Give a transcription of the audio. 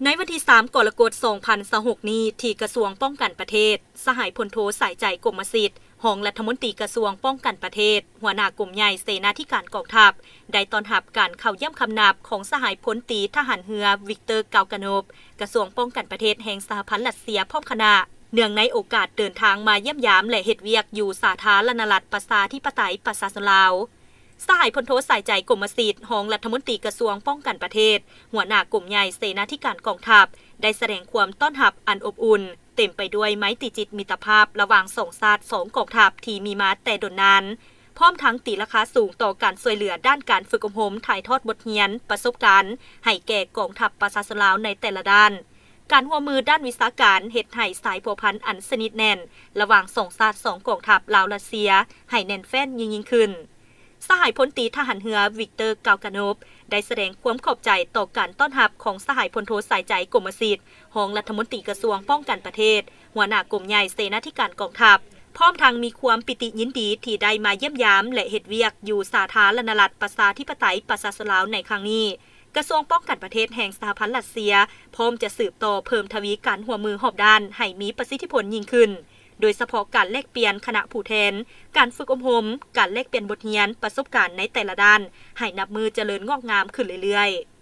ໃນວັນທີສາມ ກໍລະກົດ ສອງພັນຊາວຫົກນີ້ ທີ່ກະຊວງປ້ອງກັນປະເທດ, ສະຫາຍພົນໂທ ສາຍໃຈ ກົມມະສິດ, ຮອງລັດຖະມົນຕີກະຊວງປ້ອງກັນປະເທດ, ຫົວໜ້າກົມໃຫຍ່ເສນາທິການກອງທັບ ໄດ້ຕ້ອນຮັບການເຂົ້າຢ້ຽມຄຳນັບຂອງສະຫາຍພົນຕີທະຫານເຮືອ ວິກເຕີ ກາວກາໂນບ, ກະຊວງປ້ອງກັນປະເທດແຫ່ງສະຫະພັນຣັດເຊຍ ພ້ອມຄະນະ, ເນື່ອງໃນໂອກາດເດີນທາງມາຢ້ຽມຢາມ ແລະ ເຮັດວຽກຢູ່ສາທາລະນະລັດ ປະຊາທິປະໄຕ ປະຊາຊົນລາວ. ສະຫາຍພົນໂທ ສາຍໃຈ ກົມມະສິດ, ຮອງລັດຖະມົນຕີກະຊວງປ້ອງກັນປະເທດ, ຫົວໜ້າກົມໃຫຍ່ເສນາທິການກອງທັບ ໄດ້ສະແດງຄວາມຕ້ອນຮັບອັນອົບອຸ່ນ, ເຕັມໄປດ້ວຍໄມຕີຈິດມິດຕະພາບລະຫວ່າງສອງຊາດສອງກອງທັບທີ່ມີມາແຕ່ດົນນານ, ພ້ອມທັງຕີລາຄາສູງຕໍ່ການຊ່ວຍເຫຼືອດ້ານການຝຶກອົບຮົມ, ຖ່າຍທອດບົດຮຽນ, ປະສົບການໃຫ້ແກ່ກອງທັບປະຊາຊົນລາວໃນແຕ່ລະດ້ານ. ການຮ່ວມມືດ້ານວິຊາການເຮັດໃຫ້ສາຍພົວພັນອັນສະໜິດແໜ້ນລະຫວ່າງສອງຊາດສອງກອງທັບລາວ-ຣັດເຊຍໃຫ້ແໜ້ນແຟ້ນຍິ່ງໆຂຶ້ນ. ສະຫາຍພົນຕີທະຫານເຮືອ ວິກເຕີ ກາວກາໂນບ ໄດ້ສະແດງຄວາມຂອບໃຈຕໍ່ການຕ້ອນຮັບຂອງສະຫາຍພົນໂທ ສາຍໃຈ ກົມມະສິດ, ຮອງລັດຖະມົນຕີກະຊວງປ້ອງກັນປະເທດ, ຫົວໜ້າກົມໃຫຍ່ເສນາທິການກອງທັບ, ພ້ອມທັງມີຄວາມປີຕິຍິນດີທີ່ໄດ້ມາຢ້ຽມຢາມ ແລະ ເຮັດວຽກຢູ່ສາທາລະນະລັດ ປະຊາທິປະໄຕ ປະຊາຊົນລາວໃນຄັ້ງນີ້. ກະຊວງປ້ອງກັນປະເທດແຫ່ງສະຫະພັນຣັດເຊຍ ພ້ອມຈະສືບຕໍ່ເພີ່ມທະວີການຮ່ວມມືຮອບດ້ານໃຫ້ມີປະສິດທິຜົນຍິ່ງຂຶ້ນ, ໂດຍສະເພາະການແລກປ່ຽນຄະນະຜູ້ແທນ, ການຝຶກອົບຮົມ, ການແລກປ່ຽນບົດຮຽນ, ປະສົບການໃນແຕ່ລະດ້ານ ໃຫ້ນັບມື້ຈະເລີນງອກງາມຂຶ້ນເລື້ອຍໆ.